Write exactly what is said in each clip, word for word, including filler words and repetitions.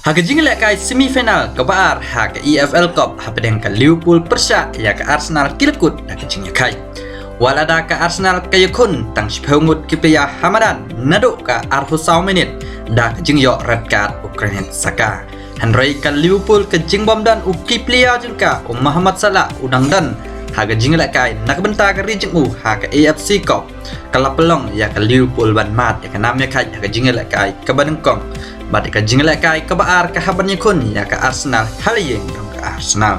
Ha ka jingïalehkai semi final kaba ar ha ka E F L Cup hapdeng ka Liverpool pyrshah ïa ka Arsenal ki la kut da ka jingïakhih. Wat la da ka Arsenal ka ïakhun tang shiphew ngut ki player ha madan naduh ka arphew saw minit da ka jingïoh red card u Granit Xhaka. Hynrei ka Liverpool ka jingbym don u key player jong ka u Mohamed Salah u dang don ha ka jingïalehkai na ka bynta ka ri jong u ha ka A F C Cup. Ka la pynlong ïa ka Liverpool ban mad ïa ka nam ïakhih ha ka jingïalehkai kaba nyngkong bad ïa ka jingïalehkai kaba ar ka hap ban ïakhun ïa ka Arsenal ha la ïing jong ka Arsenal.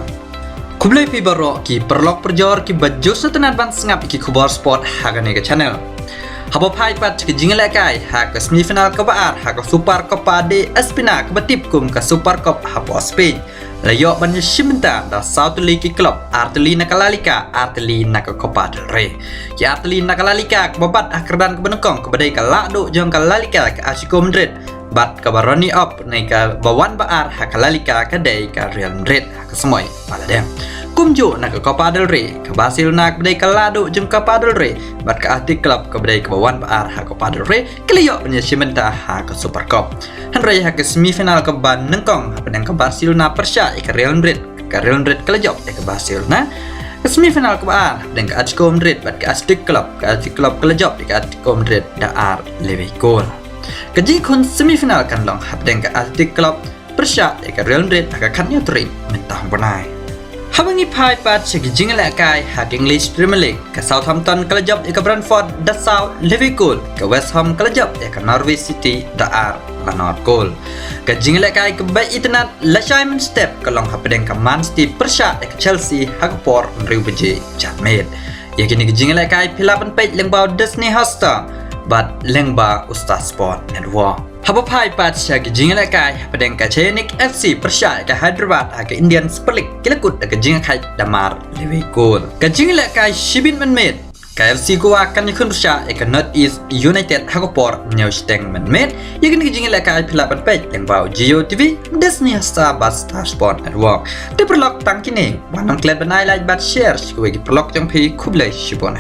Khublei phi baroh ki paralok parajor kiba ju sngewtynnad ban sngap ïa ki khubor sport ha kane ka channel. Haba phai pat ka jingïalehkai ha ka semi final kaba ar ha ka Super Copa de España kaba tip kum ka Super Cup hapoh Spain, la ïoh ban ïashim bynta da saw tylli ki club, ar tylli na ka La Liga, ar tylli na ka Copa del Rey. Ki ar tylli na ka La Liga kaba bat ha ka kyrdan kaba nyngkong kaba dei ka lahduh jong ka La Liga ka Atletico Madrid bad kaba runner up ne kaba wan ba ar ha ka La Liga ka dei ka Real Madrid ha ka samoi ba la dep. Kumjuh na ka Copa del Rey, ka Barcelona kaba dei ka lahduh jong ka Copa del Rey bad ka Athletic Club kaba dei kaba wan ba ar ha ka Copa del Rey ki la ïoh ban ïashim bynta ha ka Super Cup. Hynrei ha ka semi final kaba nyngkong hapdeng ka Barcelona pyrshah ïa ka Real Madrid, ka Real Madrid ka la jop ïa ka Barcelona. Ka semi final kaba ar hapdeng ka Atletico Madrid bad ka Athletic Club, ka Athletic Club ka la jop ïa ka Atletico Madrid da ar lewe gol. Ka jingïakhun semi final kan long hapdeng ka Athletic Club pyrshah ïa ka Real Madrid ha ka khathynñiew tarik mynta u bnai. Haba ngi phai pat sha ki jingïalehkai ha ka English Premier League, ka Southampton ka la jop ïa ka Brentford da saw lewe gol, ka West Ham ka la jop ïa ka Norwich City da ar la nod gol. Ka jingïalehkai kaba itynnad lashai mynstep ka long hapdeng ka Man City pyrshah ïa ka Chelsea ha ka por hynriew baje janmiet. Ïa kine ki jingïalehkai phi lah ban peit lyngba u Disney Hotstar bad lyngba u Star Sport Network. Haba phai pat sha ki jingïalehkai hapdeng ka Chennai F C pyrshah ïa ka Hyderabad ha ka Indian Super League ki la kut da ka jingïakhih da mar lewe gol. Ka jingïalehkai shibit mynmiet, ka F C Goa kan ïakhun pyrshah ïa ka North East United ha ka por hynñiew shiteng mynmiet. Ïa kine ki jingïalehkai phi lah ban peit lyngba u Jio T V, Disney Hotstar bad Star Sport Network. Te paralok tang kine, wat nym klet ban ai like bad share sha kiwei ki paralok jong phi. Khublei shibun.